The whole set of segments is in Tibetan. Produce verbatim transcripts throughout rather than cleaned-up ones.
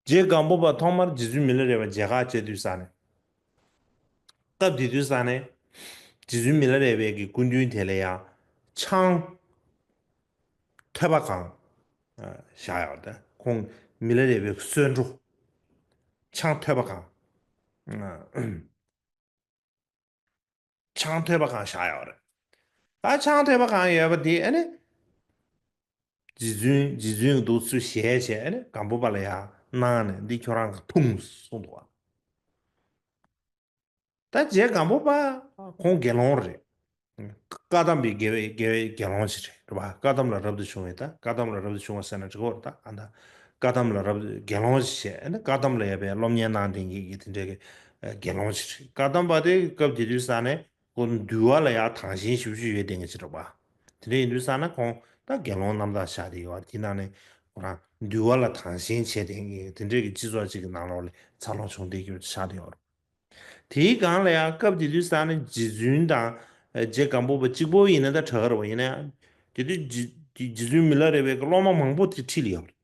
རྗེ་སྒམ་པོ་པ་ཐོག་མར་རྗེ་བཙུན་མི་ལ་རས་པ་མཇལ་ཁ་བྱེད་དུས་ས་ནས། སྐབས་དེ་དུས་ས་ནས་རྗེ་བཙུན་མི་ལ་རས་པའི་གི་སྐུ་མདུན་དེ་ལ་ཡང་ཆང་ཐོད་པ་གང་བཞག་ཡོད་རེད། ཁོང་མི་ལ་རས་པའི་གསོལ་འགྲོ་ཆང་ཐོད་པ་གང་། ཆང་ཐོད་པ་གང་བཞག་ཡོད་རེད། ད་ཆང་ཐོད་པ་གང་ཡོད་པ་དེ་ཨ་ནི། རྗེ་བཙུན་རྗེ་བཙུན་གྱི་འདུག་ཚུལ་ཞལ་བྱས་ཨ་ནི་སྒམ་པོ་པ་ལ་ཡང་གནང་ནས་འདི་ཁྱོད་རང་གིས་འཐུང་གསུངས་འདུག་བ། ད་རྗེ་སྒམ་པོ་པ་ཁོང་དགེ་སློང་རེད། བཀའ་གདམས་པའི་དགེ་བའི་དགེ་བའི་དགེ་སློང་ཞིག་རེད་རེད་བ། བཀའ་གདམས་ལ་རབ་ཏུ་བྱུང་བའི་ད་བཀའ་གདམས་ལ་རབ་ཏུ་བྱུང་བ་ཟེར་ན་འགྲིག་གོ་རེད། ད་ཨ་ད་བཀའ་གདམས་ལ་རབ་ཏུ་དགེ་སློང་ཞིག་བྱས་ཨ་ནི་བཀའ་གདམས་ལ་ཡ་པའི་སློབ་གཉེར་གནང་དེ་གི་དེ་འདྲའི་གི་དགེ་སློང་ཞིག་རེད། བཀའ་གདམས་པ་དེ་སྐབས་དེ་དུས་ས་ནས་ཁོ་འདུལ་བ་ལ་ཡང་དང་ཞེན་ཞེ་པོ་ཅིག་ཡོད་དེ་གི་ཅིག་རེད་བ། དེ་འདྲ་ཡིན་དུས་ས་ན་ཁོང་ད་དགེ་སློང་རྣམ་དག་ཆགས་དེ་ཡོད་བ། དེ་ནང་ནས་ཁོ་རང་འདུལ་བ་ལ་དང་ཞེན་བྱས་དེ་གི་དེ་འདྲའི་གི་སྤྱི་ཚོགས་ཅིག་གི་ནང་ལོགས་ལ་འཚར་ལོངས་བྱུང་བསྡད་ཀྱི་ཆགས་དེ་ཡོད་རེད། དེའི་སྒང་ལ་ཡང་སྐབས་དེ་དུས་ས་ནས་རྗེ་བཙུན་དང་རྗེ་སྒམ་པོ་པ་གཅིག་པོ་ཡིན་ན་ད་དྲག་ག་རེད་བ། ཡིན་ན་ཡང་དེ་དུས་རྗེ་རྗེ་བཙུན་མི་ལ་རས་པའི་གི་སློབ་མ་མང་པོ་དེ་ཁྲིད་ལ་ཡོད་རེད།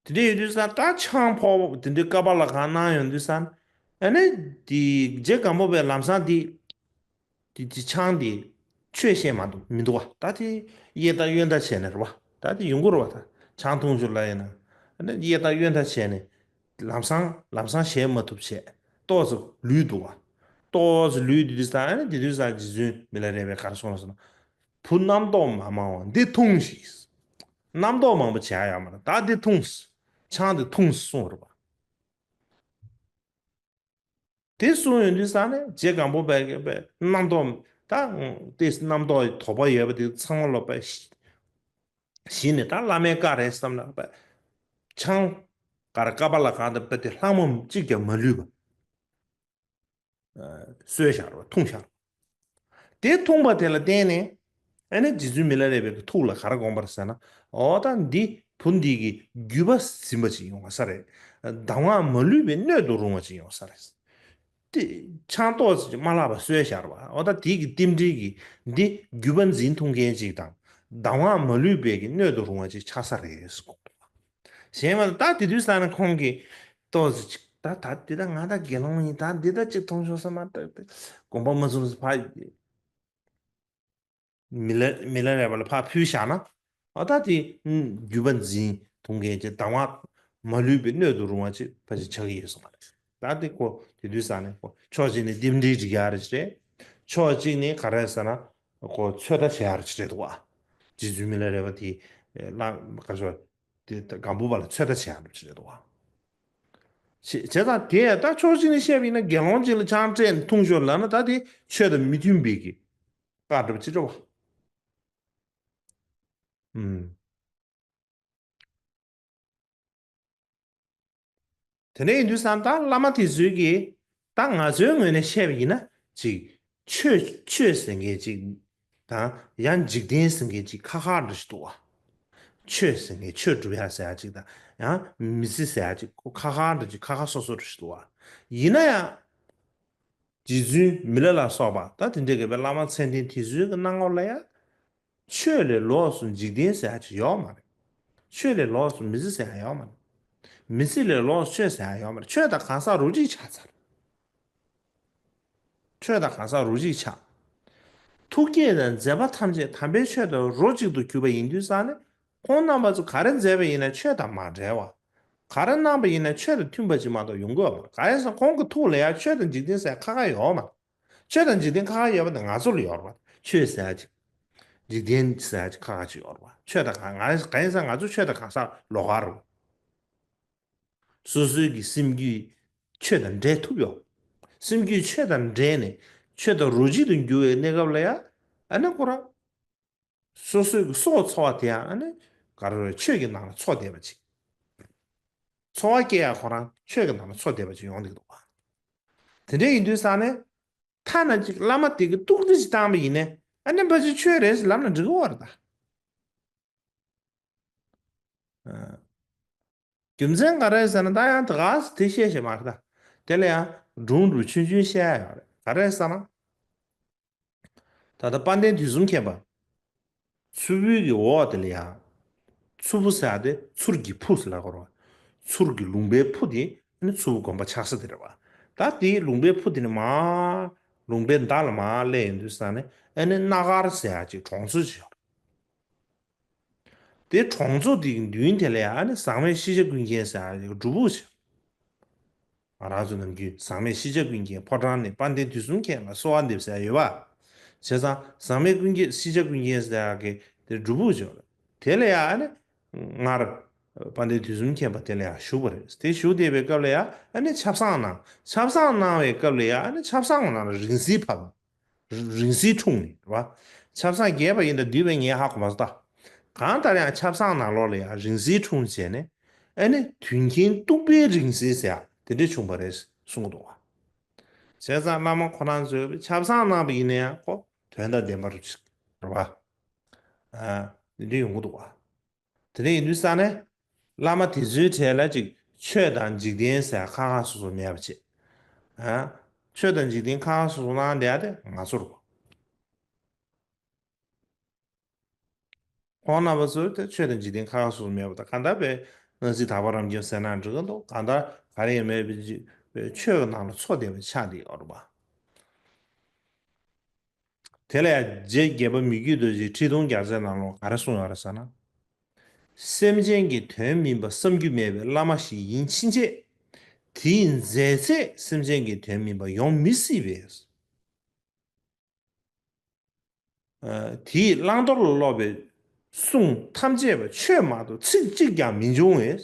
དེ་འདྲ་ཡོད་དུས་ས་ད་ཆང་ཕོར་པ་དེ་འདྲའི་ཀ་པ་ལ་གང་གནང་ཡོང་དུས་ས་ཨ་ནི་དེ་རྗེ་སྒམ་པོ་པས་ལམ་སང་དེ་དེ་དེ་ཆང་དེ་ཆོས་བཤད་མ་འདུག་མི་འདུག་བ། ད་དེ་གཡས་ལྟ་གཡོན་ལྟ་བྱས་ནས་རེད་བ། ད་དེ་ཡོང་གི་རེད་བ། ད་ཆང་འཐུང་ཞོར་ལ་ཡིན་ན་ཨ་ནི་གཡས་ལྟ་གཡོན་ལྟ་བྱས་ནས་ལམ་སང་ལམ་སང་བཤད་མ་ཐུབ་བྱས་ཏོག་ཙམ་ལུས་འདུག་བ། ཏོག་ཙམ་ལུས་དུས་ས་ཨ་ནི་དེ་དུས་ས་རྗེ་བཙུན་མི་ལ་རས་པས་ག་རེ་གསུངས་ལ་སོང་ན། བུ་རྣམ་རྟོག་མ་མང་བ་འདི་འཐུང་ཞིག་རྣམ་རྟོག་མང་པོ་བྱེད་ཡ་ཡོད་མ་རེད། ད་འདི་འཐུང་། ཆང་འདི་འཐུང་གསུངས་རེད་པ། དེ་གསུངས་ཡོང་དུས་ས་ནས་རྗེ་སྒམ་པོ་པས་རྣམ་རྟོག་ད་དེ་རྣམ་རྟོག་དོགས་པ་ཡོད་པ་དེ་ཚང་མ་ལོག་པ་ཞི་ནས་ད་བླ་མའི་བཀའ་རེད་བསམ་ན་པ་ཆང་ག་རེ་ཀ་པ་ལ་གང་དང་པ་དེ་ལྷག་མ་གཅིག་ཀྱང་མ་ལུས་པ། གསོལ་བཞག་རོགས་འཐུང་བཞག་རོགས། དེ་འཐུང་པ་དེ་ལ་བརྟེན་ནས་ཨ་ནི་རྗེ་བཙུན་མི་ལ་རས་པའི་ཐུགས་ལ་ག་རེ་དགོངས་པ་རེད་ཟེར་ན། འོ་ད་འདི་བུ་འདི་གི་རྒྱུད་པ་ཟིན་པ་ཅིག་ཡོང་བ་ས་རེད། གདམས་ངག་མ་ལུས་པའི་སྣོད་དུ་རུང་བ་ཅིག་ཡོང་བ་ས་རེད། དེ་ཆང་ཏོག་ཙམ་ཅིག་མ་བརླག་པ་གསོལ་བཞག་རོགས། འོ་ད་དེ་གི་རྟེན་འབྲེལ་གྱི་འདི་རྒྱུད་པ་འཛིན་ཐུབ་མཁན་ཅིག་དང་གདམས་ངག་མ་ལུས་པའི་གི་སྣོད་དུ་རུང་བ་ཅིག་ཆགས་ས་རེད་ཟེར་གོ། གཞན་མ་ད་དེ་དུས་ས་ནས་ཁོང་གིས་ཏོག་ཙམ་ཅིག་ད་ད་འདི་ད་ང་ད་དགེ་སློང་ཡིན། ད་འདི་ད་ཅིག་མཐོང་ཆོག་ས་མ་ད་དགོངས་པ་མ་ཚོམས་ས་ཕ་མི་ལ་མི་ལ་རས་པ་ལ་ཕར་ཕུལ་བཞག་ན་ཨ་ད་དེ་རྒྱུད་པ་འཛིན་ཐུབ་མཁན་གྱི་གདམས་ངག་མ་ལུས་པའི་སྣོད་དུ་རུང་བ་ཅིག་ཕ་ཅིག་ཆགས་ཀྱི་ཡོད་ས་མ་རེད། ད་དེ་ཁོ་དེ་དུས་ས་ནས་ཁོ་ཕྱོགས་གཅིག་ནས་རྟེན་འབྲེལ་སྒྲིག་ཡ་རེད་ཅེས་རེད། ཕྱོགས་གཅིག་ནས་ག་རེ་ཟེར་ན་ཁོ་ཚོད་ལྟ་བྱེད་ཡ་རེད་ཅེས་རེད་འདུག་ཨ། རྗེ་བཙུན་མི་ལ་རས་པ་དེ་བླ་ག་ཚོད། དེ་ལྟ་སྒམ་པོ་པ་ལ་ཚོད་ལྟ་བྱེད་ཡ་འདྲ་བྱེད་རེད་དོ། བྱེད་བྱེད་ཙང་དེ་ད་ཕྱོགས་གཅིག་ནས་བཤད་པ་ཡིན་ན་དགེ་སློང་གཅིག་ལ་ཆང་སྤྲད་ནས་འཐུང་ཤོག་ལབ་ན་ད་དེ་ཆོས་དང་མི་མཐུན་པའི་གི་བཀའ་འདྲ་བྱེད་རེད་བ། ཨུམ། དེ་འདྲ་ཡིན་དུས་ཙང་ད་བླ་མ་དེ་ཚོས་ཀྱིས་ད་ང་ཚོའི་ངོས་ནས་བཤད་པ་ཡིན་ན་ཅིག་ཆོས་ཆོས་ཟེར་མཁན་ཅིག་དང་ཡང་འཇིག་རྟེན་ཟེར་མཁན་ཅིག་ཁ་ཁ་འདྲ་ཞིག་འདུག་བ། ཆོས་ཟེར་མཁན་ཆོས་སྒྲུབ་ཡ་ཟེར་ཡ་ཅིག་དང་ཡང་མི་ཚེ་ཟེར་ཡ་ཅིག་ཁ་ཁ་འདྲ་ཅིག་ཁ་ཁ་སོ་སོ་འདྲ་ཞིག་འདུག་བ། ཡིན་ན་ཡང་རྗེ་བཙུན་མི་ལ་ལ་སོགས་པ་ད་དེ་འདྲའི་གི་བླ་མ་མཚན་ལྡན་དེ་ཚོའི་གི་སྣང་ངོ་ལ་ཡ། ཆོས་ལས་ལོགས་སུ་འཇིག་རྟེན་ཟེར་ཡ་ཅིག་ཡོད་མ་རེད། ཆོས་ལས་ལོགས་སུ་མི་ཚེ་ཟེར་ཡ་ཡོད་མ་རེད། མི་ཚེ་ལས་ལོགས་སུ་ཆོས་ཟེར་ཡ་ཡོད་མ་རེད། ཆོས་དང་གང་ཟག་རོ་གཅིག་ཆགས་ཚར། ཆོས་དང་གང་ཟག་རོ་གཅིག་ཆགས། ཐུགས་བསྐྱེད་དང་མཛད་པ་ཐམས་ཅད་དམ་པའི་ཆོས་དང་རོ་གཅིག་ཏུ་གྱུར་པ་ཡིན་དུས་ཙང་ནས་ཁོང་རྣམ་པ་ཚོ་ག་རེ་མཛད་པ་ཡིན་ན་ཆོས་དང་མ་འབྲེལ་བ། ག་རེ་གནང་པ་ཡིན་ན་ཆོས་དང་མཐུན་པ་ཅིག་མ་གཏོགས་ཡོང་གི་ཡོད་མ་རེད། གང་ཡིན་ཟེར་ན་ཁོང་གི་ཐུགས་ལ་ཡ་ཆོས་དང་འཇིག་རྟེན་ཟེར་ཁ་ཁ་ཡོད་མ་རེད། ཆོས་དང་འཇིག་རྟེན་ཁ་ཁ་ཡོད་པ་དེ་ང་ཚོ་ལ་ཡོད་རེད་པ། ཆོས་ཟེར་ཡ་ཅིག་འཇིག་རྟེན་ཟེར་ཡ་ཅིག་ཁ་ཁ་ཅིག་ཡོད་རེད་པ། ཆོས་དང་གང་ང་གང་ཡིན་ཟེར་ན་ང་ཚོ་ཆོས་དང་གང་ཟག་ལོགས་ཀ་རེད་པ། སོ་སོའི་གི་སེམས་རྒྱུད་ཆོས་དང་འདྲེས་ཐུབ་ཡོད། སེམས་རྒྱུད་ཆོས་དང་འདྲེས་ནས་ཆོས་དང་རོ་གཅིག་ཏུ་འགྱུར་བའི་གནས་སྐབས་ལ་ཡ་ཨ་ནི་ཁོ་རང་སོ་སོའི་གི་སྲོག་འཚོ་བ་དེ་ཡང་ཨ་ནི་ག་རེ་རེད། ཆོས་ཀྱི་ནང་ལ་འཚོ་བསྡད་པ་ཅིག་འཚོ་བ་སྐྱེལ་ཡ་ཁོ་རང་ཆོས་ཀྱི་ནང་ལ་འཚོ་བསྡད་པ་ཅིག་ཡོང་གི་འདུག་པ། དེ་འདྲ་ཡིན་དུས་ཙང་ནས་ཐ་ན་ཅིག་བླ་མ་དེ་གི་གཏུག་རྩིས་ཅིག་བཏང་པ་ཡིན་ནའི་ཨ་ནི་ཕ་ཅིག་ཆོས་རེད་ཟེར་ལབ་ན་འགྲིག་གི་རེད་ད། རྒྱུ་མཚན་ག་རེ་ཟེར་ན་ད་ཡང་ད་ག་སེ་དེ་བཤད་ཤེས་མ་རེད་ད། དེ་ལ་ཡང་སྒྲུང་འདྲ་ཆུང་ཆུང་བཤད་ཡ་ཡོད་རེད། ག་རེ་ཟེར་ན། ད་ལྟ་དཔལ་ལྡན་དུས་གསུམ་མཁྱེན་པ། མཚུར་ཕུའི་གི་འོག་དེ་ལ་ཡང་། མཚུར་ཕུ་ཟེར་ཡ་དེ་མཚུར་གྱི་ཕུ་ཟེར་ལབ་དགོས་རེད་བ། ཚུར་གྱི་ལུང་པའི་ཕུ་དེ་ཨ་ནི་ཚུར་དགོན་པ་ཆགས་ས་དེ་རེད་བ། ད་དེའི་ལུང་པའི་ཕུ་དེ་ནི་མ་ལུང་པའི་མདའ་ལ་མ་སླེབས་ཡོང་དུས་ས་ནས་ཨ་ནི་སྣ་དཀར་ཟེར་ཡག་ཅིག་གྲོང་ཚོ་ཅིག་ཡོད་རེད། དེ་གྲོང་ཚོ་དེའི་མདུན་དེ་ལ་ཡང་ཨ་ནི་ཟག་མེད་ཤེས་བྱ་ཀུན་མཁྱེན་ཟེར་ཡག་སྒྲུབ་ཕུག་ཅིག་ང་རང་ཚོ་ནམ་རྒྱུན་ཟག་མེད་ཤེས་བྱ་ཀུན་མཁྱེན་ཕོ་བྲང་ནས་དཔལ་ལྡན་དུས་གསུམ་མཁྱེན་ལ་གསོལ་བ་འདེབས་ཟེར་ཡག་ཡོད་པ། བྱས་ཙང་ཟག་མེད་ཀུན་མཁྱེན་ཤེས་བྱ་ཀུན་མཁྱེན་ཟེར་ཡག་གི་དེ་སྒྲུབ་ཕུག་ཅིག་ཡོད་རེད། དེ་ལ་ཡང་ཨ་ནི་སྔར་དཔལ་ལྡན་དུས་གསུམ་མཁྱེན་པ་དེ་ལ་ཡང་བཞུགས་པ་རེད། དེ་བཞུགས་བསྡད་པའི་སྐབས་ལ་ཡང་ཨ་ནི་ཆབ་གསང་གནང་། ཆབ་གསང་གནང་བའི་སྐབས་ལ་ཡང་ཨ་ནི་ཆབ་གསང་ནང་ལ་རིང་བསྲེལ་བབས། རིང་བསྲེལ་འཁྲུངས་ནས་རེད་བ། ཆབ་གསང་རྒྱས་པ་ཡིན་ད་བསྡུས་པའི་ངས་ཧ་གོ་མ་སོང་ད། གང་ལྟར་ཡང་ཆབ་གསང་ནང་ལོགས་ལ་ཡང་རིང་བསྲེལ་འཁྲུངས་བྱས་ནས་ཨ་ནི་དུས་མཁྱེན་གཏུགས་པའི་རིང་བསྲེལ་ཟེར་ཡག་དེ་འདྲ་བྱུང་བ་རེད་གསུང་གི་འདུག་བ། བྱས་ཙང་བླ་མ་ཁོ་རང་ཚོས་ཆབ་གསང་གནང་བ་ཡིན་ན་ཡང་ཁོ་དོན་དང་ལྡན་པ་རེད་བ། ཨ་དེ་འདྲ་ཡོང་གི་འདུག་བ། དེ་འདྲ་ཡིན་དུས་ས་ནས་བླ་མ་དེ་ཚོའི་གྲས་ལ་ཅིག་ཆོས་དང་འཇིག་རྟེན་ཟེར་ཁ་ཁ་སོ་སོ་མེད་པ་བྱས། ཨ། ཆོས་དང་འཇིག་རྟེན་ཁ་ཁ་སོ་སོ་གནང་བསྡད་ཡག་དེ་ང་ཚོ་རེད། ཁོང་རྣམ་པ་ཚོས་དེ་ཆོས་དང་འཇིག་རྟེན་ཁ་ཁ་སོ་སོ་མེད་པ་དང་གང་ལྟར་པའི་སྣང་སྲིད་དག་པ་རང་བྱུང་ཟེར་ན་འགྲིག་གི་འདུག་གང་ལྟར་ག་རེ་ཡང་མེད་པའི་ཆོས་ཀྱི་ནང་ལ་འཚོ་བསྡད་པའི་ཆ་དེ་ཡོད་རེད་པ། དེ་ལ་ཡང་རྗེ་བརྒྱད་པ་མི་བསྐྱོད་རྡོ་རྗེའི་ཁྲི་སྟོང་རྒྱ་མཚོའི་ནང་ལོགས་ག་རེ་གསུངས་ཡོད་རེད་ཟེར་ན། སེམས་ཅན་གྱི་དོན་མིན་པ་བསམ་རྒྱུ་མེད་པའི་བླ་མ་ཞིག་ཡིན་ཕྱིན་ཆད། དེའི་མཛད་ཚད་སེམས་ཅན་གྱི་དོན་མིན་པ་ཡོང་མི་སྲིད་པས། དེས་བླང་དོར་ལ་སློབ་པའི་གསུང་ཐམས་ཅད་པ་ཆོས་མ་གཏོགས་ཚིག་གཅིག་ཀྱང་མི་འབྱུང་བས།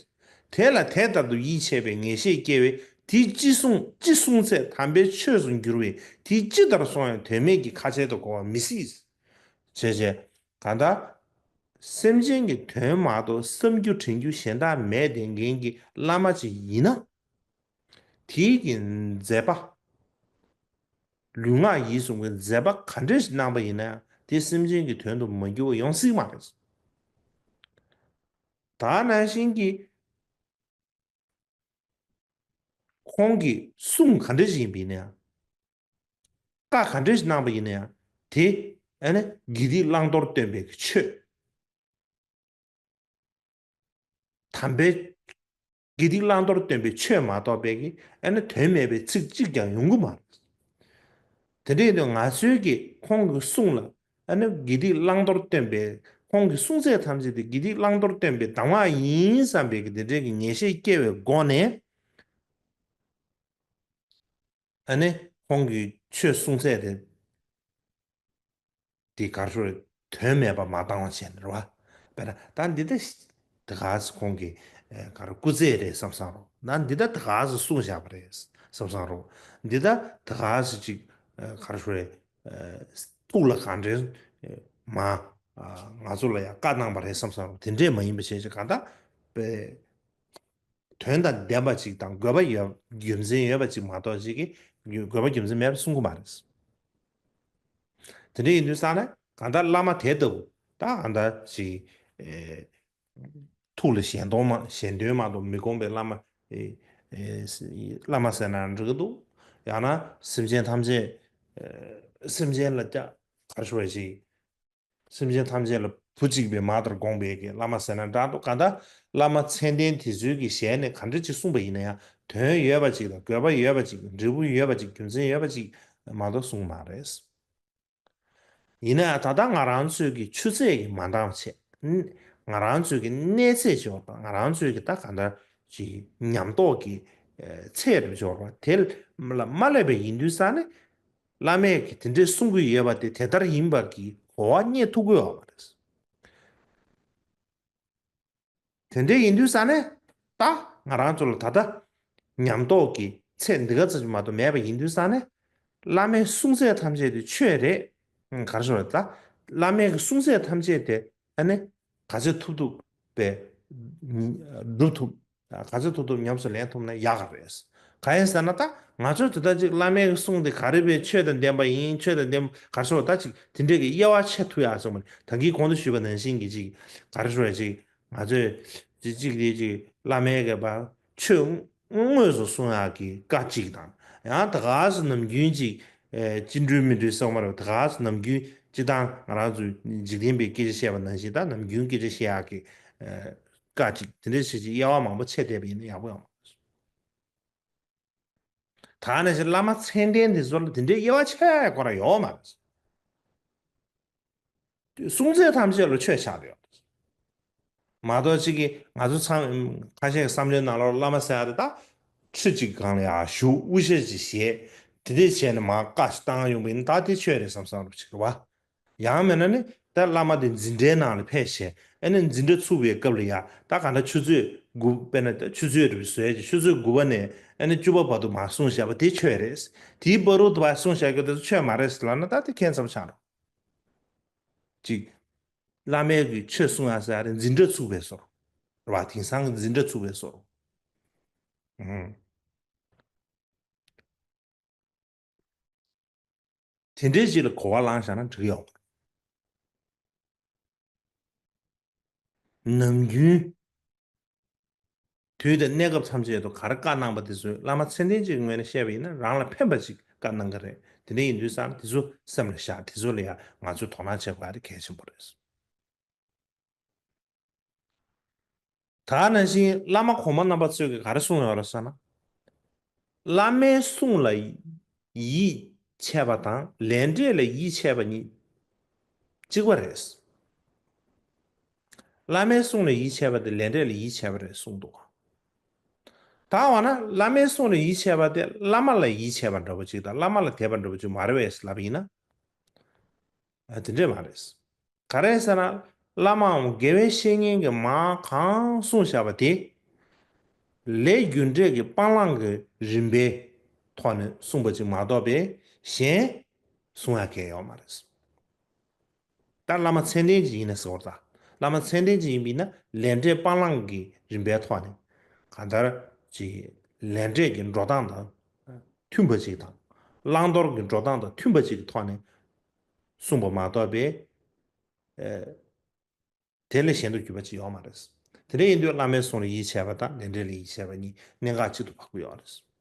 དེ་ལ་དེ་ལྟར་དུ་ཡིད་ཆེས་པའི་ངེས་ཤེས་སྐྱེ་བས་དེས་ཅི་གསུང་ཅི་གསུང་ཚད་དམ་པའི་ཆོས་སུ་འགྱུར་བས་དེས་ཅི་ལྟར་གསུངས་ཡང་དོན་མེད་ཀྱི་ཁ་ཆེ་དུ་གོ་བ་མི་སྲིད། བྱས་བྱས། གང་ལྟར། སེམས་ཅན་གྱི་དོན་མ་གཏོགས་བསམ་རྒྱུ་དྲན་རྒྱུ་གཞན་དག་མེད་བསྡད་མཁན་གྱི་བླ་མ་ཅིག་ཡིན་ན། དེའི་གི་མཛད་པ། ལུས་ངག་ཡིད་གསུམ་གྱི་མཛད་པ་ག་འདྲ་ཞིག་གནང་པ་ཡིན་ན་ཡང་དེ་སེམས་ཅན་གྱི་དོན་དུ་མ་འགྱུར་བ་ཡོང་སྲིད་མ་རེད། ད་ནང་བཞིན་གྱི་ཁོང་གི་གསུང་ག་འདྲ་ཞིག་ཡིན་པ་ཡིན་ན་ཡང་། བཀའ་ག་འདྲ་ཞིག་གནང་པ་ཡིན་ན་ཡང་དེ་ཨ་ནི་དགེ་སྡིག་བླང་དོར་སྟོན་པའི་གི་ཆོས། དམ་པའི་དགེ་སྡིག་བླང་དོར་སྟོན་པའི་ཆོས་མ་གཏོགས་པའི་གི་ཨ་ནི་དོན་མེད་པའི་ཚིག་གཅིག་ཀྱང་ཡོང་གི་མ་རེད། དེ་འདྲ་ཡིན་དུས་ང་ཚོའི་གི་ཁོང་གི་གསུང་ལ་ཨ་ནི་དགེ་སྡིག་བླང་དོར་སྟོན་པའི་ཁོང་གི་གསུང་ཚད་ཐམས་ཅད་དེ་དགེ་སྡིག་བླང་དོར་སྟོན་པའི་གདམས་ངག་ཡིན་བསམ་པའི་གི་དེ་འདྲའི་གི་ངེས་ཤེས་སྐྱེ་བའི་སྒོ་ནས། ཨ་ནི་ཁོང་གི་ཆོས་གསུང་ཚད་དེ་དེ་གར་ཤོར་དོན་མེད་པ་མ་བཏང་བ་བྱས་ནས་རེད་བ། དཔེར་ན་ད་འདི་ལྟ་ཞིག་དེ་ག་ཚོད་ཁོང་གི་ཨ་ག་རེ་སྐུ་རྩེད་རེད་བསམ་བསམ་རོགས། ན་འདི་ལྟ་དེ་ག་ཚོད་གསུངས་བཞག་པ་རེད་བསམ་བསམ་རོགས། འདི་ལྟ་དེ་ག་ཚོད་ཅིག་ཨ་ག་རེ་ཤོར་རེད། ཨ་ཐུགས་ལ་གང་དྲན་མ་ཨ་ང་ཚོ་ལ་ཡང་བཀའ་གནང་པ་རེད་བསམ་བསམ་རོགས། དེ་འདྲས་མ་ཡིན་པ་བྱས་ཅིག་གང་ལྟར་དཔེ། དོན་དང་ལྡན་པ་ཅིག་དང་དགོས་པ་ཡོད་རྒྱུ་མཚན་ཡོད་པ་ཅིག་མ་གཏོགས་ཅིག་གིས་དགོས་པ་རྒྱུ་མཚན་མེད་པ་གསུང་གི་མ་རེད། དེ་འདྲ་ཡིན་དུས་ཙང་ནས་གང་ལྟར་བླ་མ་དེ་ལྟ་བུ་ད་གང་ལྟར་ཅིག་ཨེ་ཐུགས་ལ་ཞེན་མདོག་མ་ཞེན་དོན་མ་གཏོགས་མི་དགོངས་པའི་བླ་མ་ཨེ་ཨེ་བླ་མ་ཟེར་ན་འགྲིག་གི་འདུག་ཡང་ན་སེམས་ཅན་ཐམས་ཅད་ཨེ་སེམས་ཅན་ལ་ཀྱ་གར་ཞུ་བ་ཅིག་སེམས་ཅན་ཐམས་ཅད་ལ་བུ་གཅིག་པའི་མ་ལྟར་དགོངས་པའི་གི་བླ་མ་ཟེར་ན་འདྲ་འདུག་གང་ལྟར་བླ་མ་མཚན་ལྡན་དེ་ཚོའི་གི་ཞལ་ནས་ག་འདྲ་ཅིག་གསུངས་པ་ཡིན་ན་ཡང་དོན་ཡོད་པ་ཅིག་དང་དགོས་པ་ཡོད་པ་ཅིག་འབྲས་བུ་ཡོད་པ་ཅིག་རྒྱུ་མཚན་ཡོད་པ་ཅིག་མ་གཏོགས་གསུངས་མ་རེད། ཡིན་ན་ཡང་ད་ལྟ་ང་རང་ཚོའི་གི་ཆུ་ཚད་ཀྱིས་མ་འདང་བ་བྱས། ང་རང་ཚོའི་གི་གནས་ཚད་ཅིག་ཡོད་པ་ང་རང་ཚོའི་གི་ད་གང་ལྟར་ཅིག་ཉམས་རྟོགས་ཀྱི་ཚད་རེ་ཅིག་ཡོད་པ་དེ་ལ་མ་སླེབས་པ་ཡིན་དུས་ཙང་ནས། བླ་མས་ཀྱིས་དེ་འདྲས་གསུང་གི་ཡོད་པ་དེ་དེ་ལྟར་ཡིན་པ་གི་གོ་བ་རྙེད་ཐུབ་ཀྱི་ཡོད་མ་རེད། དེ་འདྲས་ཡིན་དུས་ཙང་ནས་ད་ང་རང་ཚོ་ལ་ད་ལྟ་ཉམས་རྟོགས་ཀྱི་ཚད་འདི་ག་ཙམ་ཞིག་མ་གཏོགས་མེད་པ་ཡིན་དུས་ཙང་ནས་བླ་མའི་གསུང་ཚད་ཐམས་ཅད་དེ་ཆོས་རེད། ག་རེ་ཞུ་རེད་ད། བླ་མའི་གི་གསུང་ཚད་ཐམས་ཅད་དེ་ཨ་ནི་ག་ཚོད་ཐུབ་ཐུབ་པའི་སྒྲུབ་ཐུབ། ག་ཚོད་ཐུབ་ཐུབ་ཉམས་སུ་ལེན་ཐུབ་ན་ཡག་ག་རེད། གང་ཡིན་ཟེར་ན་ད་ང་ཚོས་དེ་ལྟར་ཅིག་བླ་མའི་གསུང་དེ་ག་རེ་བའི་ཆོས་དང་ལྡན་པ་ཡིན་ཆོས་དང་ལྡན་པ་ག་རེ་ཟེར་བ་ད་ཅིག་དེ་འདྲས་ཀྱི་དབྱེ་བ་ཕྱེ་ཐུབ་ཡག་ཟེར་བ་ནི་ད་གིན་གོང་དུ་ཞུས་པ་ནང་བཞིན་གྱི་ཅིག་ག་རེ་ཟེར་བ་ཅིག་ང་ཚོས་ཅིག་ཅིག་དེ་ཅིག་བླ་མའི་གི་བ་ཆོས་དངོས་སུ་གསུང་ཡག་གི་བཀའ་གཅིག་དང་ཡང་ད་ག་ཟེ་ནམ་རྒྱུན་ཅིག་ཅི་འགྲུལ་མི་འགྲུལ་གསུང་མ་རེད། ད་ག་ཟེ་ནམ་རྒྱུན་ཅི་དང་ང་རང་ཚོས་འཇིག་རྟེན་པའི་སྐད་ཆ་བཤད་པ་ནང་བཞིན་ད་ནམ་རྒྱུན་སྐད་ཆ་བཤད་ཡག་གི་བཀའ་གཅིག་དེ་འདྲའི་བྱས་ཅིག་དབྱེ་བ་མང་པོ་ཕྱེ་བསྡད་པ་ཡིན་ན་ཡག་པོ་ཡོང་མ་རེད། ད་ནང་བཞིན་བླ་མ་མཚན་ལྡན་དེ་ཚོ་ལ་དེ་འདྲའི་དབྱེ་བ་ཕྱེ་ཡ་ཁོ་རང་ཡོད་མ་རེད། སྲུང་མཛད་ཐམས་ཅད་ལ་ཆོས་ཆགས་ཡོད། མ་གཏོགས་གཅིག་གིས་ང་ཚོ་ཚང་ཁ་ཤས་ཀྱི་བསམ་བློའི་ནང་ལོགས་བླ་མ་ཟེར་ཡ་དེ་ད་ཁྲི་གཅིག་སྒང་ལ་ཡར་བཞུགས། དབུ་ཞྭ་གཅིག་བཞེས། དེ་འདྲས་བྱས་ནས་མར་བཀའ་ཞིག་བཏང་ཡོང་བ་ཡིན་ན་ད་དེ་ཆོས་རེད་བསམ་བསམ་རུ་བྱེད་ཀྱི་རེད་བ། ཡང་མིན་ན་ནི་ད་བླ་མ་དེ་འཛིན་གྲྭའི་ནང་ལ་ཕེབས་བྱས་ཨ་ནི་འཛིན་གྲྭ་ཚུགས་པའི་སྐབས་ལ་ཡ་ད་ག་འདྲ་ཆུ་ཚོད་དགུ་དཔེར་ན་ད་ཆུ་ཚོད་རེ་བཟོས་ཀྱི་ཆུ་ཚོད་དགུ་པ་ནས་ཨ་ནི་བཅུ་པ་བར་དུ་མར་གསུངས་བཞག་པ་དེ་ཆོས་རེད། དེའི་བར་དུ་མར་གསུངས་བཞག་རྒྱུ་དེ་ཚོ་ཆོས་མ་རེད་ལབ་ན་ད་དེ་ཁྱད་མཚར་པོ་ཆགས་འགྲོ། གཅིག་བླ་མའི་གི་ཆོས་གསུང་ཡ་ཟེར་ཡ་རེད། འཛིན་གྲྭ་ཚུགས་པའི་བཟོ་འདྲ་རེད་བ། དེང་སང་གི་འཛིན་གྲྭ་ཚུགས་པའི་བཟོ་འདྲ། ཨང་། དེ་འདྲའི་ཅིག་ལ་གོ་བ་བླངས་བཞག་ན་འགྲིག་ཡོད་མ་རེད། ནམ་རྒྱུན་དུས་དང་གནས་སྐབས་ཐམས་ཅད་དུ་ག་རེ་བཀའ་གནང་པ་དེ་ཚོ་བླ་མ་མཚན་ལྡན་ཅིག་གི་ངོས་ནས་བཤད་པ་ཡིན་ན་རང་ལ་ཕན་པ་ཅིག་བཀའ་གནང་གི་རེད། དེ་འདྲ་ཡིན་དུས་ཙང་དེ་ཚོ་སེམས་ལ་བཞག་དེ་ཚོ་ལ་ཡང་ང་ཚོས་དོ་སྣང་བྱེད་དགོས་ཡ་དེ་གལ་ཆེན་པོ་རེད། ད་ནང་བཞིན་བླ་མ་གོང་མ་རྣམ་པ་ཚོས་ཀྱིས་ག་རེ་གསུངས་ཡོད་རེད་ཟེར་ན། བླ་མའི་གསུང་ལ་ཡིད་ཆེས་པ་དང་ལས་འབྲས་ལ་ཡིད་ཆེས་པ་གཉིས་གཅིག་པ་རེད། བླ་མའི་གསུང་ལ་ཡིད་ཆེས་པ་དེ་ལས་འབྲས་ལ་ཡིད་ཆེས་པ་རེད་གསུངས་འདུག་ད་འོ་ན་བླ་མའི་གསུང་ལ་ཡིད་ཆེས་པ་དེ་བླ་མ་ལ་ཡིད་ཆེས་པ་འདྲ་པོ་ཅིག་དང་བླ་མ་ལ་དད་པ་འདྲ་པོ་ཅིག་མ་རེད་པས་ལབ་པ་ཡིན་ན། ཨ་དེ་འདྲས་མ་རེད། ག་རེ་ཟེར་ན། བླ་མའམ་དགེ་བའི་བཤེས་གཉེན་གྱིས་མར་གང་གསུངས་བཞག་པ་དེ། ལས་རྒྱུ་འབྲས་ཀྱི་སྤང་བླང་གི་རིམ་པའི་ཐོག་ནས་གསུངས་པ་ཅིག་མ་གཏོགས་པའི་གཞན་གསུང་ཡ་གང་ཡང་ཡོད་མ་རེད། ད་བླ་མ་མཚན་ལྡན་ཅིག་ཡིན་ན་ཟེར་བ་ད། བླ་མ་མཚན་ལྡན་ཅིག་ཡིན་པ་ཡིན་ན་ལས་འབྲས་སྤང་བླང་གི་རིམ་པའི་ཐོག་ནས་གང་ལྟར་ཅིག་ལས་འབྲས་ཀྱི་འགྲོ་སྟངས་དང་མཐུན་པ་ཅིག་དང་། བླང་དོར་གྱི་འགྲོ་སྟངས་དང་མཐུན་པ་ཅིག་གི་ཐོག་ནས་གསུངས་པ་མ་གཏོགས་པའི། ཨེ། དེ་ལས་གཞན་དུ་གྱུར་པ་ཅིག་ཡོད་མ་རེད། དེ་འདྲ་ཡིན་དུས་བླ་མའི་གསུང་ལ་ཡིད་ཆེས་པ་དང་ལས་འབྲས་ལ་ཡིད་ཆེས་པ་གཉིས་གནད་འགག་གཅིག་ཏུ་བབས་ཀྱི་ཡོད་རེད།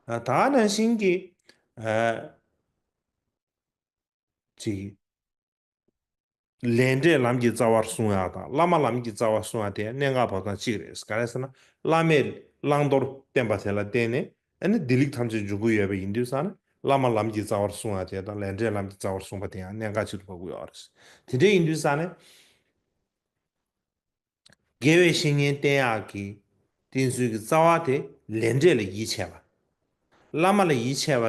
ཨ་ད་ནང་བཞིན་གྱི། ཨ། ཅིག་ལས་འབྲས་ལམ་གྱི་རྩ་བར་གསུང་ཡག་དང་བླ་མ་ལམ་གྱི་རྩ་བར་གསུང་ཡག་དེ་གནད་འགག་བབས་སྟངས་གཅིག་རེད། ག་རེ་ཟེར་ན། བླ་མས་བླང་དོར་བསྟན་པ་དེ་ལ་བརྟེན་ནས་ཨ་ནི་བདེ་ལེགས་ཐམས་ཅད་འབྱུང་གི་ཡོད་པ་ཡིན་དུས་ཙང་ནས་བླ་མ་ལམ་གྱི་རྩ་བར་གསུང་ཡག་དེ་དང་ལས་འབྲས་ལམ་གྱི་རྩ་བར་གསུངས་པ་དེ་ཡང་གནད་འགག་ཅིག་ཏུ་བབས་ཀྱི་ཡོད་རེད། དེ་འདྲ་ཡིན་དུས་ཙང་ནས། དགེ་བའི་བཤེས་གཉེན་བསྟེན་ཡག་གི་བསྟེན་ཚུལ་གྱི་རྩ་བ་དེ་ལས་འབྲས་ལ་ཡིད་ཆེས་པ། བླ་མ་ལ་ཡིད་ཆེས་པ་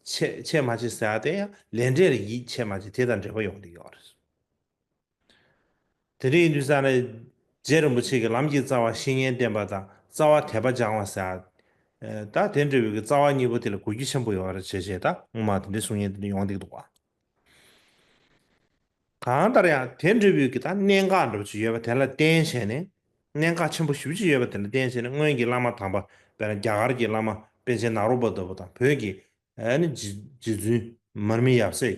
ཆེ་ཆེས་མ་ཆེ་ཟེར་ཡག་དེ་ཡང་ལས་འབྲས་ལ་ཡིད་ཆེས་མ་ཆེ་དེ་དང་འབྲེལ་བ་ཡོང་གི་ཡོད་རེད། དེ་འདྲ་ཡིན་དུས་ཙང་ནས་རྗེ་རིན་པོ་ཆེ་གིས་ལམ་གྱི་རྩ་བ་བཤེས་གཉེན་བསྟེན་པ་དང་རྩ་བ་དད་པ་སྦྱང་བ་ཟེར་ཡག་ད་དེ་འདྲ་བའི་གི་རྩ་བ་གཉིས་པོ་དེ་ལ་གོ་རྒྱུ་ཆེན་པོ་ཡོད་རེད་བྱས་བྱས་ད་སྔོན་མ་དེ་འདྲའི་གསུང་མཁན་དེ་འདྲ་ཡོང་བསྡད་ཀྱི་འདུག་བ། གང་ལྟར་ཡང་དེ་འདྲ་བའི་གི་ད་གནད་འགག་འདྲ་པོ་ཅིག་ཡོད་པ་དེ་ལ་བརྟེན་བྱས་ནས། གནད་འགག་ཆེན་པོ་ཞེ་པོ་ཅིག་ཡོད་པ་དེ་ལ་བརྟེན་བྱས་ནས་སྔོན་གྱི་བླ་མ་དམ་པ་དཔེར་ན་རྒྱ་གར་གྱི་བླ་མ་པཎ་ཆེན་ནཱ་རོ་པ་ལྟ་བུ་དང་བོད་ཀྱི་ཨ་ནི་རྗེ་རྗེ་བཙུན་མར་མི་ཡབ་སྲས་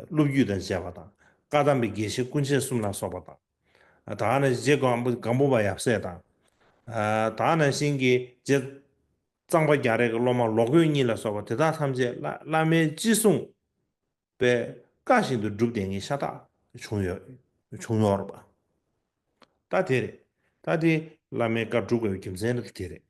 སློབ་བརྒྱུད་དང་མཇལ་བ་དང་བཀའ་གདམས་པའི་དགེ་བཤེས་ཀུན་མཁྱེན་གསུམ་ལ་སོགས་པ་དང་། ད་ནི་རྗེ་སྒམ་པོ་སྒམ་པོ་པ་ཡབ་སྲས་དང་། ད་ནང་བཞིན་གྱི་རྗེ་གཙང་པ་རྒྱ་རས་ཀྱི་སློབ་མ་ལོ་རྒོད་གཉིས་ལ་སོགས་པ་དེ་དག་ཐམས་ཅད་བླ་བླ་མའི་ཅི་གསུང་པའི་བཀའ་བཞིན་དུ་སྒྲུབ་བསྡད་མཁན་ཤ་སྟག་བྱུང་ཡོད་བྱུང་ཡོད་རེད་པ། ད་དེ་རེད། ད་དེ་བླ་མའི་བཀའ་སྒྲུབ་དགོས་པའི་རྒྱུ་མཚན་ནི་དེ་རེད།